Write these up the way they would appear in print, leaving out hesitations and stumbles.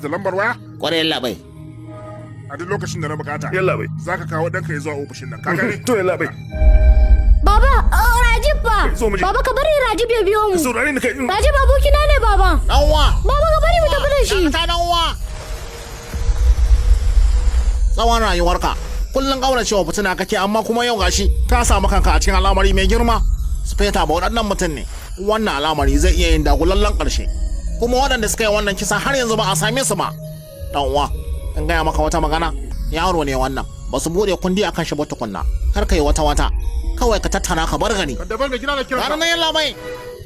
Da lambar waya? Kwarai, yallaɓai. A duk lokacin da na bukata. Yallaɓai. Za ka kawo ɗanka ya zuwa ofishin nan. Ka gane? To, yallaɓai. Baba, Rajib fa. Zo mu je. Baba, ka bari Rajib ya biyo mu. Saurare ni kai. Rajib abokina ne, baba. Dan uwa. Baba, ka bari mu tafi da shi. Ta dan uwa. Tsawon rayuwarka kullum ƙauracewa fitina kake, amma kuma yau gashi ka samu kanka a cikin al'amari mai girma. Speta ba waɗannan mutum ne. Wannan al'amari zai iya yin dagulallen ƙarshe. Kuma waɗanda suka yi wannan kisa har yanzu ba a same su ba. Dan uwa, in gaya maka wata magana, yaro ne wannan. Ba su buɗe kundi akan shi ba tukunna. Kar ka yi wata wata. Kawai ka tattara ka bar gani. Daban da gida da kiran. Ranar nan, yallaɓai.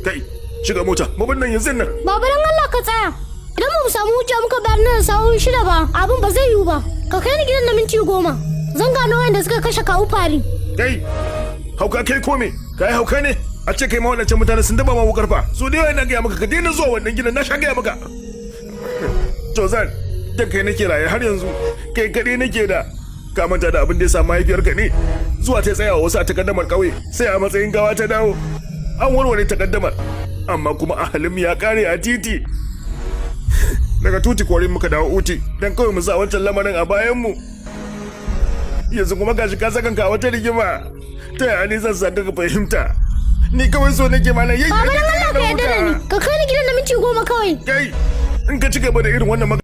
Kai, shiga mota, mu bar nan yanzu nan. Baba, dan Allah ka tsaya. Idan ba mu samu hujja muka bayar nan sa'o'i 6 ba, abin ba zai yiwu ba. Ka kai ni gidan na minti 10. Zan gano wanda suka kashe kawu Fari. Kai, hauka kai ko me? Kai hauka ne? A ce kai ma waɗancan mutane sun daba ma wukar fa. Su da yawa na gaya maka ka daina zuwa wannan gidan, na sha gaya maka. Jozan, dan kai nake raye har yanzu, kai kaɗai nake da. Ka manta da abin da ya sa mahaifiyarka ne? Zuwa ta tsaya wa wasu a takaddamar ƙauye, sai a matsayin gawa ta dawo. An warware takaddamar, amma kuma ahalin ya kare a titi. Daga tuti korin muka dawo Uti, dan kawai mu sa wancan lamarin a bayan mu. Yanzu kuma gashi ka saka ka wata rigima. Ta yaya ne zan saka ka fahimta? Ni kawai so nake mana yayi. Baba, dan Allah ka yarda da ni. Ka kai ni gidan na minti 10 kawai. Kai, in ka ci gaba da irin wannan magana